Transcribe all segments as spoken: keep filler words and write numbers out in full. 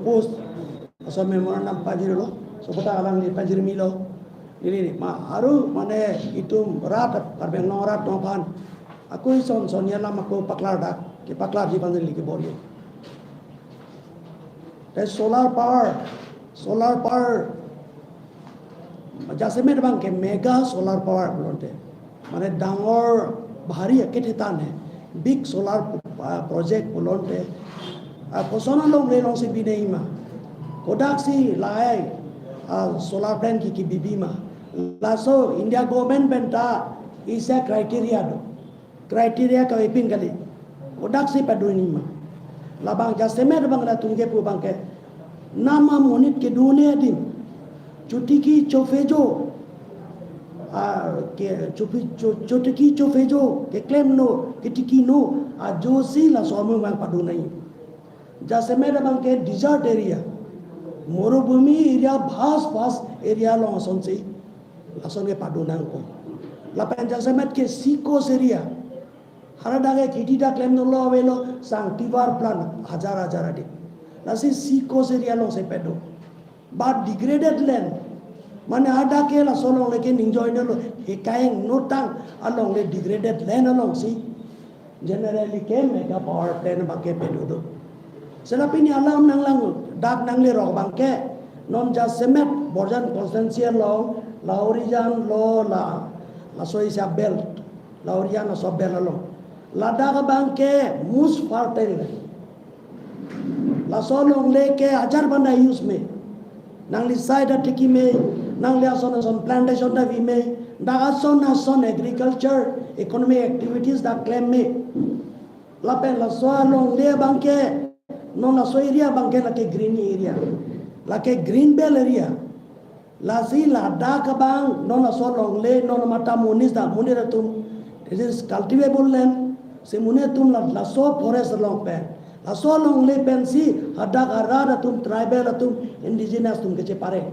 post, laso memorandum pajirlo, so kota alangli pajirmilo. Neli ma aru mane itum rat, Karbi Anglong rat aphan, ako ison son alam ako paklardak, kepaklarji aphan neli kebor-i. Te solar power, solar power, jasemet abangke mega solar power pulote, mane dangor bhari akethe tan he, big solar, ah, project pulote, ah, koson alongle alongsi binei ma, kodaksi lahai, ah, solar plant ke kebibi ma. Laso India government pen ta isi criteria do. Criteria kavepin kali. Kodaksi padunji ma. Labang jasemet abang latum kepu abangke, nama monit kedun adim, chotiki chophejo, ah, ke, chopi-, cho-, chotiki chophejo keklemnon, ketiknon ajoksi laso amu abang padun nangji. Jasemet abangke desert area, morubhumi area, vast vast area along asonsi lason kepadun nangkok. Lapen jasemet ke seacoast area, haladak ke kheti ta klemdunlo avelo, sang tivar plant hajar hajar adim. Lasi seacoast area alongsi pado. But degraded land, mane hadak ke laso alongle ke ningjoinelo, hekayeng notang alongle degraded land alongsi generally ke mega power plant abangke pado do. Seta pini alam nanglang, dak nanglerok abangke, non jasemet Borjan constituency along, Lawrijan lo la, laso isi abelt, Lawrijan laso abelt along, ladak abangke most fertile. Laso alongle ke hajar banda use me. Nangli sai ta tiki me, nangli ason ason plantation ta vi me, dak ason ason agriculture, economic activities dak klem me. Lapen laso alongle abangke, non laso area abangke lake green area, lake green belt area. Lasi ladak abang non laso alongle non matha monit ta, monit atum, it is cultivable land. Si monit atum la, laso forest along pen, laso alongle pensi hadak arat atum, tribal atum, indigenous atum kechepareng.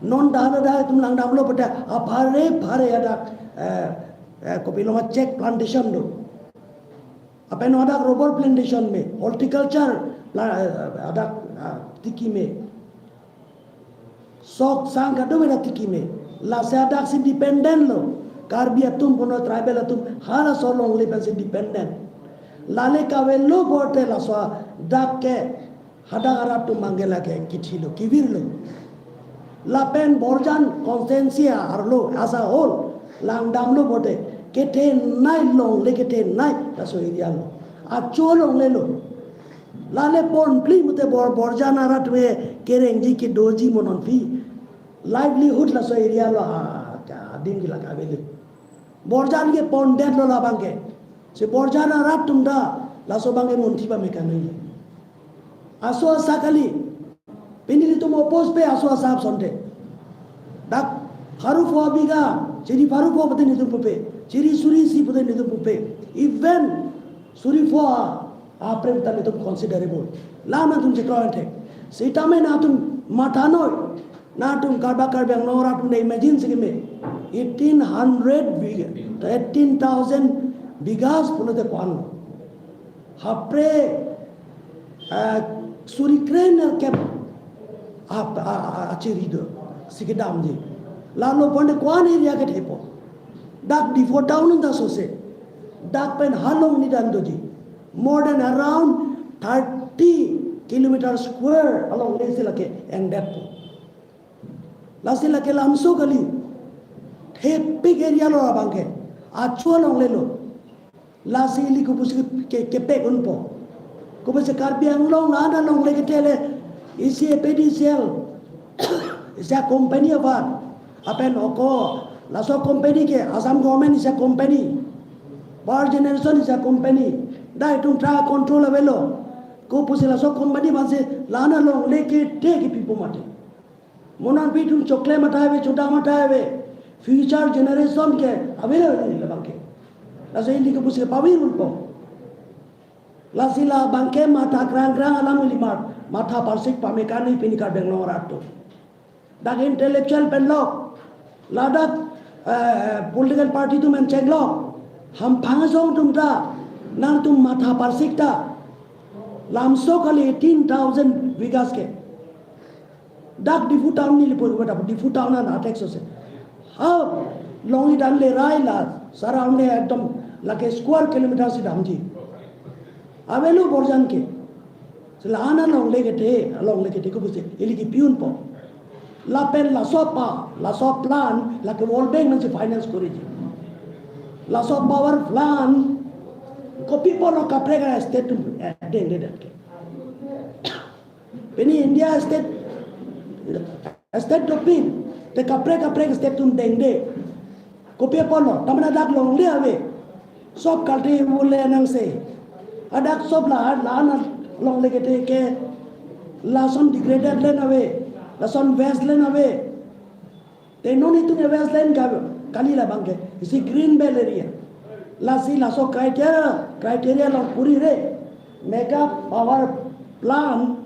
Non dak dak atum langdamlo pute aphare phare hadak, eh, eh, kopilo ma check plantation do. Lapen hadak rubber plantation me, horticulture pla-, eh, hadak, ah, tiki me. Sok sang kadokave ta tiki me. Lasi hadaksi dependent lo. Karbi atum punon tribal atum halaso alongle pensi dependent. Lale kavelo pute laso dak ke hadak arat atum abangke lake kithilo, kevirlo. Lapen Borjan constituency arlo as a whole langdamlo pute kethenei alongle, kethenei laso area lo. Acho alongle lo. Lale ponphli pute Bor-, Borjan arat atum kerengji kedoji mo non aphi. Livelihood laso area lo, ah, ka-, adim ke lake avelo. Borjan ke pondetlo labangke. Si Borjan arat atum ta laso abangke munthi pame kanai. Aso asa kali. Pini nelitum oppose pe aso asa apsonte. Dak pharo pho bigha, chiri pharo pho pute nelitum pupe, chiri suri isi pute nelitum pupe. Even suri pho a, apre ta nelitum considerable. La nangtum chekro ante. Sitame nangtum matha noi. Nangtum Karbi, Karbi Anglong arat atum ta imagine si keme. Eighteen hundred bigha, eighteen thousand bighas pulote ko-an lo. Hapre, eh, suri kre-nerkep ap-, a, a, a, achiri do, si kedamji. Lalo pone ko-an area kethepo. Dak Diphu town ta sose. Dak pen halong nidan doji. More than around thirty kilometer square alongle si lake engdetpo. Lasi lake lamso kali. Thepik area lo abangke. Acho alongle lo. Lasi ili kopusi ke, kepek unpo. Kopusi Karbi Anglong la-an alongle ketele isi A P D C L, isi a company aphan. Lapen ako, laso company ke Assam government isi a company. Power generation isi a company. Dak itum ta control avelo. Kopusi laso company aphansi la-an alongle kethe kepipo mati. Mo non aphi itum chokle matha ave, choda matha ave. Future generation ke avelo neli labangke. Laso ili kopusi pavir unpo. Lasi labangke matha krang krang alam ili mat-, matha parsik pame kanai pini Karbi Anglong arat atum. Dak intellectual pen lo. Ladak, eh, political party atum pen chenglo. Hamphang asong atum ta, nangtum matha parsik ta. Lamso kali eighteen thousand bighas ke. Dak Diphu town neli pur dak Diphu town an attack so se. Ha, longri dan le rai la, surround ekdom lake square kilometer si damji. Avelo borjan ke. Sila ana longle kete, longle kete ko pusi, ili kipi unpo. Lapen laso pa, laso plan, lake World Bank nangsi finance koriji. Laso power plant, kopi apotlo kaprek a-state atum, eh, dengdedet ke. Pini India state, state dopik, te kaprek kaprek state atum dengde. Kopi apotlo, ta mane dak longle ave. Sob kalti vule nangse. Hadak sob la, la ana longle kete ke, lason degraded land ave, lason waste land ave. Te non itum a-waste land ka, kali labang ke, isi green belt area. Lasi laso criteria, criteria along puri re. Mega power plant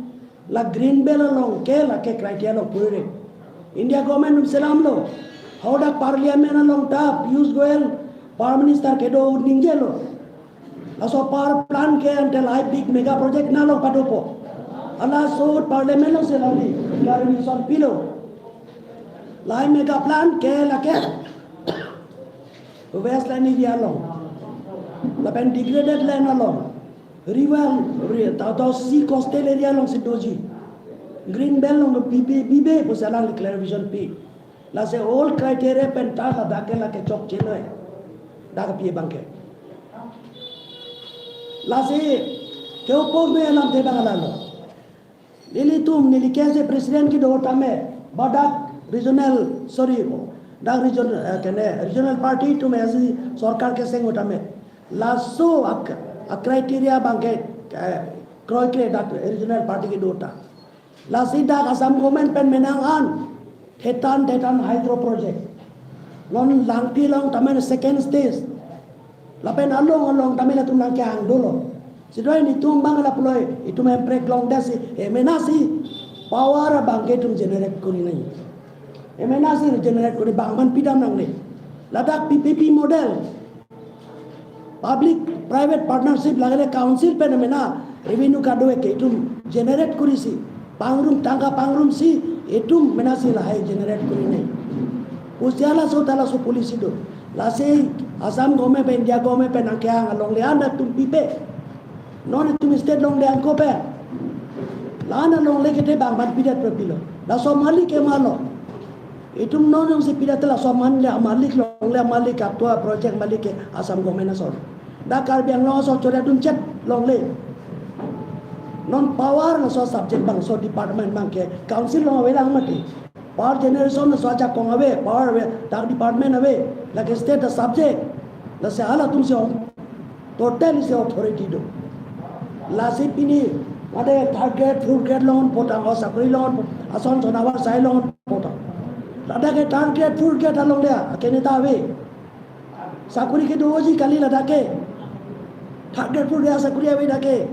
la green belt along ke, lake criteria along puri re. India government atum selamlo. Hadak parliament along ta Piyush Goyal, Prime Minister kedo ningjelo. Laso power plant ke ante lahai big mega project nanglo padopo. Halaso parliament along selamji, clarification pilo. Lahai mega plant ke lake waste land area along, lapen degraded land along, river, ri-, ta, ta sea coastal area alongsi doji. Green belt along bibe, bibe pusi alang clarification pi. Lasi all criteria pen ta ladak ke lake chokche noi. Dak pi abang ke. Lasi ke-oppose noi alam te abang lalo. Nelitum, neli K S A president kedo tame, ba dak regional, sorry, dak region, eh, kene, regional party atum isi sorkar keseng tame. Laso ak-, a-criteria abang ke, eh, kroikre dak regional party kedo ta. Lasi dak Assam government pen menang an, thetan, thetan hydro project. Non Langpi along tame second stage. Lapen along along tame latum nangkehang dolo. Sitame nelitum abang lapulo, itum hemprek longdet si, eh, mena si, power abang ke itum generate kori nangji. Eh, mena si generate kori bang man pidam nangne. Ladak P P P model. Public private partnership lagile council pen mena revenue kado ke itum generate korisi, pangrum tangka pangrum si itum mena si lahai generate kori nai. Pusi halaso ta laso policy do. Lasi Assam government pen, India government pen nangkehang alongle an atum pipe. Non itum state longle angko pen. La-an alongle kete bang ban pidet pe pilo. Laso malik ke malo. Itum non jongsi pidet laso man le malik longle malik atua project malik ke Assam government ason. Dak Karbi Anglong ason chore dun chet longle. Non power laso subject bangso department abang ke council along avelang mati. Power generation laso ajakong ave, power ave, dak department ave, lake state a-subject. Lasi halatum si ong, total si authority do. Lasi pini, mane third grade, fourth grade longon potang, o sakori longon pot-, ason son avar sai longon potang. Ladak ke third grade, fourth grade alongle, akene ta ave. Sakori kedoji kali ladak ke. Third grade, fourth grade sakori ave dak ke.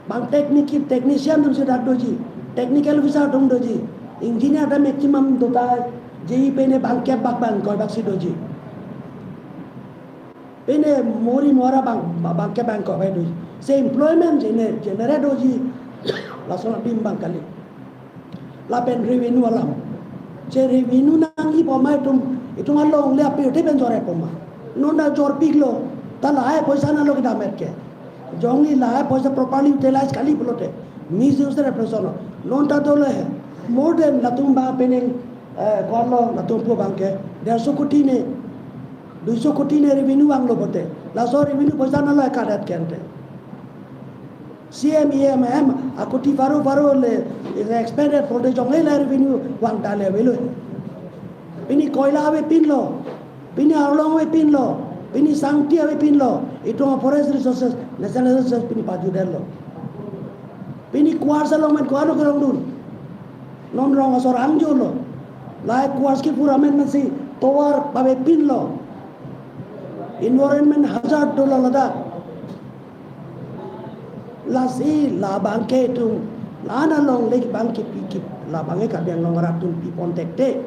Bang technic-, technician atum si dak doji. Technical officer atum doji. Engineer ta maximum do ta, J E E pen bangkep bak bang koi bak si doji. Pine mori mora bang, bangkep bang koi bak doji. Si employment gene-, generate doji. Lason abim abang kali. Lapen revenue alam. Si revenue nangji poma itum, itum alongle apirthe pen jor-e poma. Non ta jorpiklo, ta lahai poisa nanglo kedamet ke. Jongsi lahai poisa properly utilize kali pulote, misuse repression. Non ta dolo he. More than latum abang penang, eh, ko-anlo latum pu abang ke, derso koti ne, duiso koti ne revenue vanglo pote. Laso revenue poisa nanglo ekadat kente. C M, E M, M, akoti pharo pharo le, is expanded for the jong le revenue vang ta le avelo. Pini koila avepinlo, pini arlong avepinlo, pini sangti avepinlo, itum forest resources, natural resources pini pajudetlo. Pini quartz along men ko-an lo kerong dun. Non rong asor angjolo. Lahai quartz kepur amen masi tovar pavepinlo. Environment hazard dolo ladak. Lasi labang ke itum, la-an alongle abang ke pikip, labang ke Karbi Anglong arat atum pipon tekte.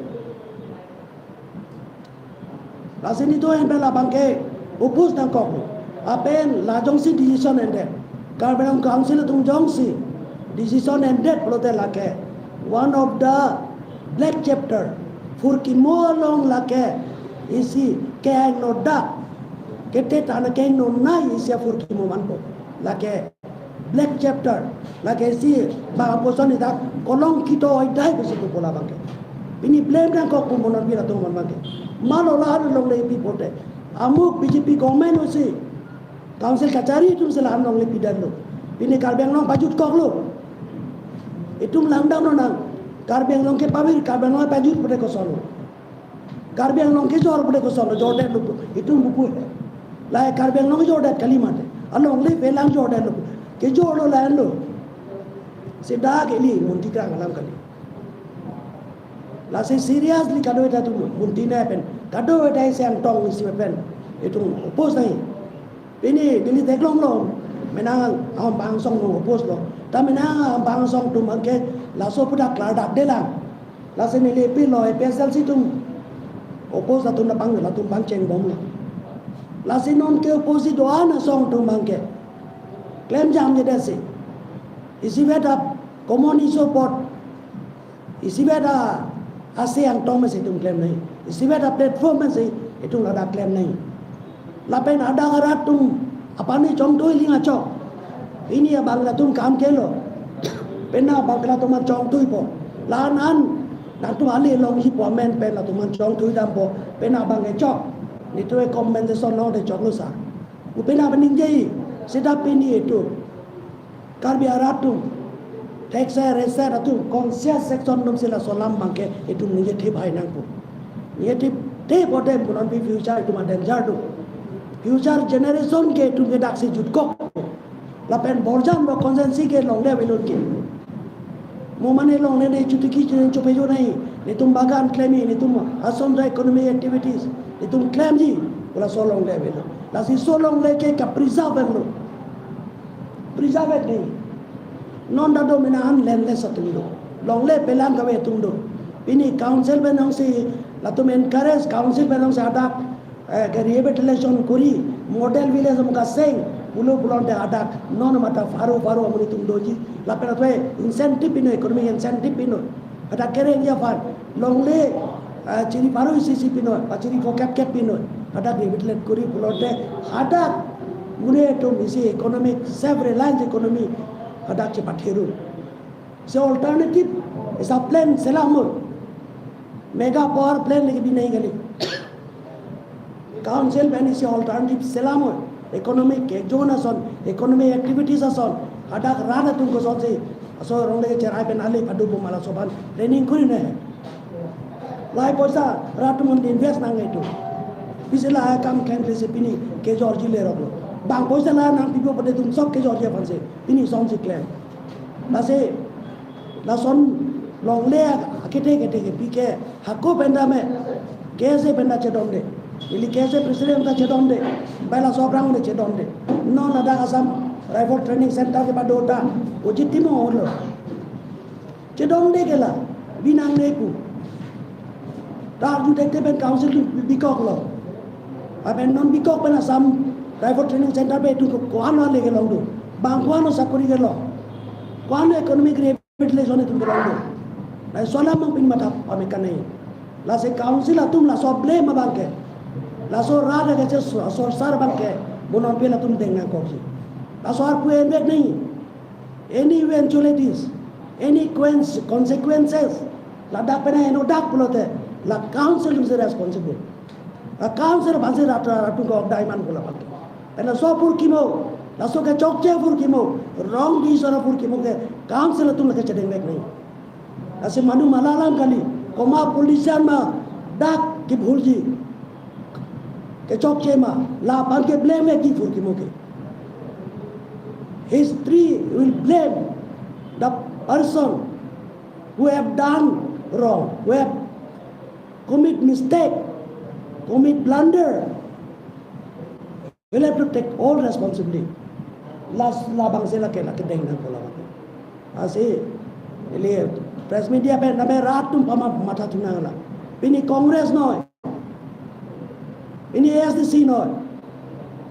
Lasi nelitum pen labang ke oppose nangkok. Lapen la jongsi decision ende. Karbi Anglong Council atum jongsi decision endet pulote lake one of the black chapter. Phurkimo along lake isi kehingno dak, kete tana kehingno nai isi aphurkimo manpo. Lake black chapter, lake isi bang aposon idak kolongkito oidai pusi pupo labangke. Pini blame nangkok pu mo non pira tung man bangke. Malo lahan longle pipote. Amuk B J P government usi Council kachari atum si lahan longle pidanlo. Pini Karbi Anglong pajutkoklo. Itum langdamlo nang. Karbi Anglong kepavir, Karbi Anglong pajut pute kosonlo. Karbi Anglong kejor pute kosonlo, jordetlo pu. Itum buku. Lahai Karbi Anglong kejordet kali mate. Alongle pelang jordetlo pu. Kejorlo lahenlo. Sida kali, munti krang alam kali. Lasi seriously kadokave atum munti nai pen. Kadokave isi angtong isi pen. Itum oppose nai. Pini, pini theklonglo. Menang ahom bang asong nung oppose lo. Ta menang ahom bang asong atum bangke laso pudak klardakdelang. Lasi neli appeal lo, A P H L C atum oppose latum na bang, latum bang chengbomlo. Lasi non ke oppose do-an asong atum bangke klemjamjedetsi, isivet a common issue apot, isivet a ase angtong mesi itum klem nai. Isivet a platform mesi itum ladak klem nai. Lapen adak arat atum apani chongthui ling achok. Pini abang latum kam kelo. Penang abang latum an chongthuipo. La-an an latum ali longjipo amen pen latum an chongthui dampo. Penang abang kechok. Nitue compensation longde choklo sa. Pu penang peningje sida pini itum Karbi arat atum, thekser reser atum, conscious section atum si laso alam bangke itum ningje thip hai nangpo. Ningje thip, thip pote mo non pi future itum a danger do. Future generation ke itum ke daksi jutkok. Lapen borjan ba constituency ke longle avelon ke. Mo mane longle ne chuti ki chuti chopejo nai. Netum bagan klemji, netum ason ja economic activities. Netum klemji, pu laso longle avelon. Lasi laso longle ke ka-preserve lo. Preserve nai. Non ta do mena an landless atum do. Longle pelang kave atum do. Pini council pen jongsi latum encourage, council pen jongsi adak, eh, ke rehabilitation kori, model village atum kaseng, pulo pulote adak non mata pharo pharo amonit atum doji. Lapen atwe incentive pinoi, economic incentive pinoi. Hadak kereng aphan longle, ah, chiri pharo isi isi pinoi, ba chiri phokep kep pinoi. Hadak rehabilitate kori pulote hadak monit atum isi economic, self reliance economy hadak chepatheru. Si alternative isi plan selamlo. Mega power plant lake binai kali. Council pen isi alternative selamlo. Economic zone ason, economic activities ason. Hadak rat atum kosonsi aso rong lake cherai pen ali padu bo ma laso aphan planning kori nai. Lahai poisa rat atum invest nangne itum. Pisi lahai akam klemkle si pini kejorji leroklo. Bang poisa la nangpipo pote itum sok kejorji aphan si pini asonsi klem. Lasi lason longle akethe kethe kepi ke hako pen ta me, K S A pen ta chedonde. Ili K S A president ta chedonde. Bai laso aphrang le chedonde. Non ladak Assam Rifle Training Center kepado ta ujittimo lo. Chedonde ke la, binangne pu. Ta arju thekte pen council atum bikoklo. Lapen non bikok pen Assam Rifle Training Center pen itum ko-an le kelong do. Bang ko-an sakori kelong. Ko-an economic rehabilitation itum kelong do. Laso alam abang pini matha pame kanai. Lasi council atum laso blame abangke. Laso rat ke che so-, sorsar abangke. Mo non pen latum deng nangkokji. Laso arpu envek nai. Any eventualities, any quens-, consequences, ladak pen henodak pulote, la council is responsible. La council aphansi rat, rat atum ke-ok dai man pu labang. Pen laso aphurkimo, laso kechokche aphurkimo, wrong decision aphurkimo ke council atum lake chedengvek nai. Lasi manu mala alam kali, komat politician ma dak kibhulji, kechokche ma, la aphan ke blame vekji aphurkimo ke. History will blame the person who have done wrong, who have commit mistake, commit blunder, will have to take all responsibility. Lasi labangsi lake, lake deng nangpo labang. Lasi, ili press media pen name rat atum pama matha thu nanglang. Pini Congress noi. Pini A S D C noi.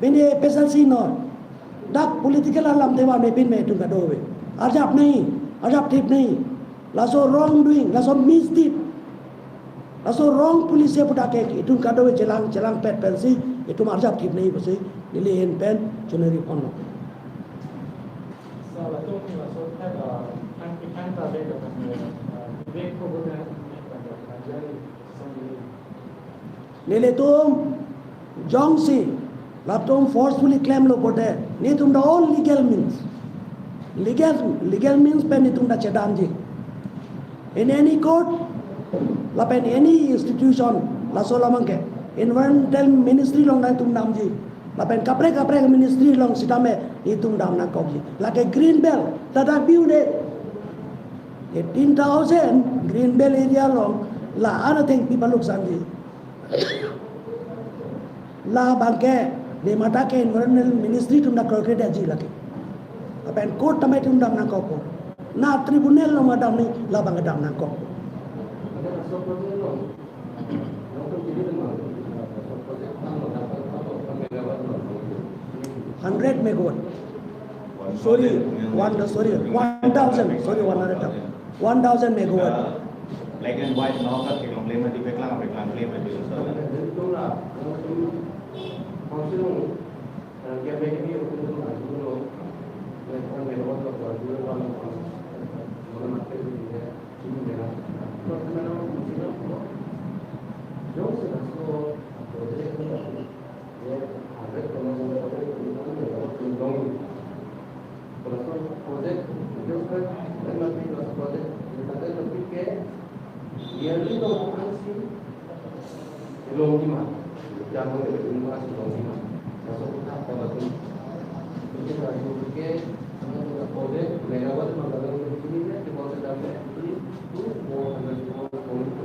Pini A P H L C noi. Dak political alam tewa mepin me itum kadokave. Arjap nahi, arjap thip nahi. Laso wrongdoing, laso misdeed, laso wrong policy aputhak ke itum kadokave chelang, chelangpet pensi itum arjap thip nahi pusi neli ahin pen choningri ponlo. Sir, latum laso tha, uh, than, than ta be, uh, Vivek ko bote, uh, Nelitum jongsi latum forcefully klemlo pote, nelitum ta all legal means, legal, legal means pen nelitum ta chedamji. In any court, lapen any institution, laso alam abangke Environmental Ministry along nelitum damji. Lapen kaprek kaprek ministry along sitame nelitum dam nangkokji. Lake green belt, ladak view de. Eighteen thousand green belt area along la-an athengpi paluksanji. Labangke, de mata ke Environment Ministry atum ta kroikre detji lake. Lapen court tame itum dam nangkokpo. Na tribunal along ma damji, labang dam nangkokpo. Hundred megawatt. Sorry, one, sorry, one thousand, sorry, one hundred. One thousand megawatt. Black and white no ka kelong lema di peklang, peklang lema di. Project, project, project, project, yearly no ansi long lima. Jam mo de lima ansi long lima. Laso kotha ko latum. Itu kan ke, project, megawatt, megawatt ini dia di bawah sedang ini two four hundred four point two.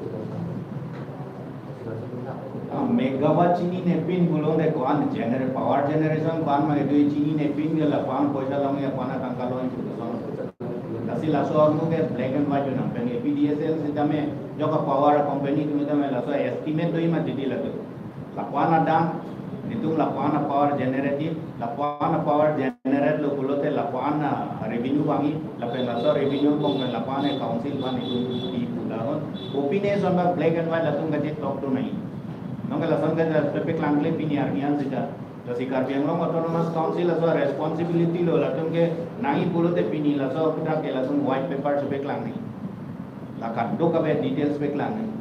Ah, megawatt chinine pin pulote ko-an gener-, power generation ko-an ma itu chinine pin ke la ko-an poisa longji, ko-an atangka longji pulo. Lasi laso armu ke black and white nang pen A P D S L sitame, joka power company atum tame laso estimate doji ma titi latum. La ko-an adang, nelitum la ko-an power generative, la ko-an power generate lo pulote la ko-an revenue vangji, lapen laso revenue kong pen la ko-an council aphan itum pi pu la hon. Opinion ba black and white latum kachetok do nangji. Nonke lason ke pepeklang kle pini arni an sita. Lasi Karbi Anglong Autonomous Council laso responsibility lo, latum ke nangji pulote pini laso aputhak ke latum white paper chepeklang nangji. La kadokave details peklang nangji.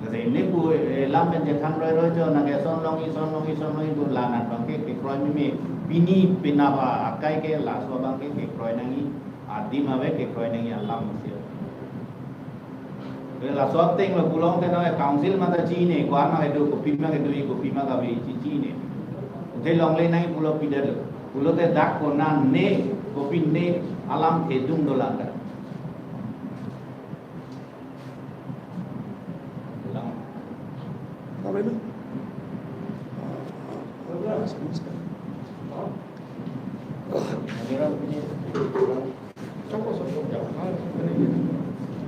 Lasi ne pu, eh, lam pen chethan roiroi jo, nangke son longji, son longji, son longji pu la nat abangke kekroi meme, pini penap akai ke laso abangke kekroi nangji, adim ave kekroi nangji alam si. Ke laso ateng lo pulote no council mata chinine, ko-an ma kedo, kopima kedo, kopima kave, chi chinine. Te longle nangji pulo pidetlo. Pulote dak konane, kopine alam thedung dolang ta. Apa itu?